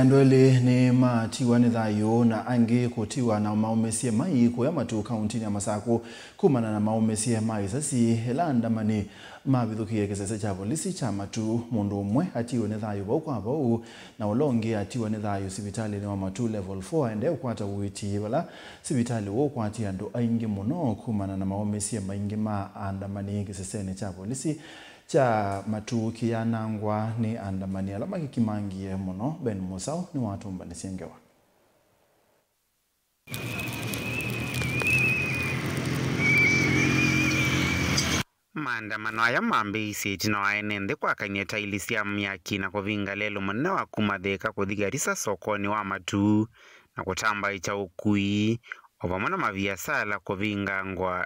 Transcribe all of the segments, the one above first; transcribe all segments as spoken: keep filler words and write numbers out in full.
Andũ elĩ nĩmatiwa nĩ thayũ na angĩ kũtiwa na maũmĩsye mai kũya Matuu kauntinĩ ya Masakũ kumana na maũmĩsye ma isasi ĩla andamani mavithũkĩie kĩsese kya volisi kya Matuu. Mũndũ ũmwe atiwe nĩ thayũ vau kwa vau, na ũla ũngĩ atiwa nĩ thayũ sivitalĩnĩ wa Matuu Level four aendee kũkwata ũiiti, vala sivitalĩ ũũ ũkwatie andũ aingĩ mũno kumana na maũmĩsye maingĩ ma andamani kĩsesenĩ kya volisi kya Matuu kĩyanangwa nĩ andamani ala makikimangie mũno. Ben Mũsaũ nĩwatũmbanĩsye ngewa. Maandamano aya mambĩĩisye ĩtina wa ene nthĩ kwakany'a taili sya myaki na kũvinga lelũ mũnene wa kuma Thĩka kũthi Garissa sokonĩ wa Matuu na kũtambaĩkya ũkui, o vamwe na maviasala kũvingangwa.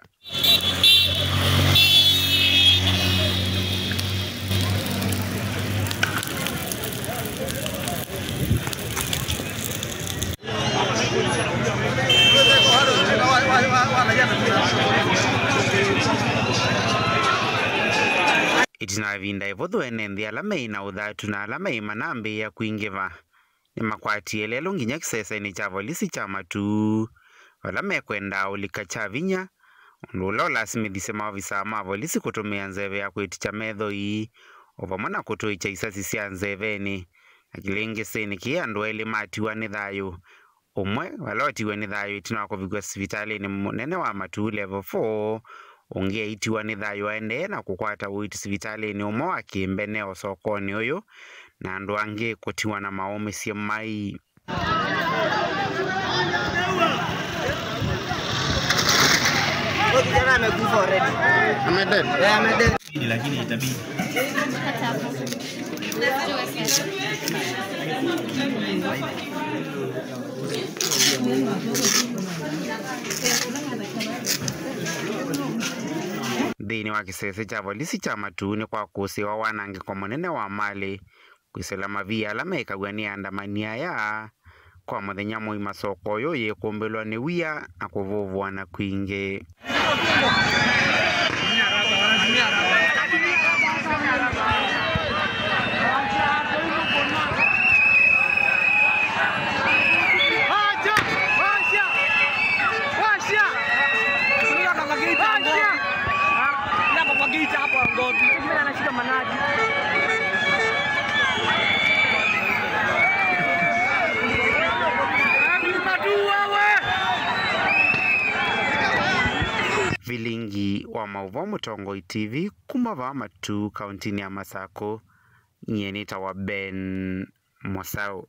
Ĩtina wa ĩvinda ĩvũthũ, ene nthĩ ala meĩ na ũthatu na ala meĩ manambĩĩa kwingĩva nĩmakwatie lelũ nginya kĩsesenĩ kya volisi kya Matuu, vala mekwendaa ũlika kya vinya, ũndũ ũla ũlasimĩthisye maovisaa ma volisi kũtũmĩa nzeve ya kwĩtikya methoi, o vamwe na kũtũĩkya isasi sya nzevenĩ. Na kĩlĩngĩsĩnĩ kĩĩ, andũ elĩ matiwa nĩ thayũ. Ũmwe vala ũtiwe nĩ thayũ ĩtina wa kũvikw'a sivitalĩnĩ mũnene wa Matuu Level four, ũngĩ aitiwa nĩ thayũ aendee na kũkwata ũiiti sivitalĩnĩ ũmwe wa kĩmbene o sokonĩ ũyũ, na andũ angĩ kũtiwa na maũmĩsye mai. Huyo kijana amekufa already. Amedead? Yeah, amedead. Lakini itabidi. Nthĩnĩ wa kĩsese kya volisi kya Matuu nĩkwakũsĩĩwa wanangĩko mũnene wa malĩ, kwĩsĩla mavia ala mekaw'a nĩ andamani aya kwa mũthenya mũima soko ũyũ yĩkũmbĩlwa nĩ wia na kũvũvũana kwingĩ. Vilingi wa maũvoo Mũtongoi T V kuma vaa Matuu, kauntinĩ ya Masakũ, nyie nĩtawa Ben Mũsaũ.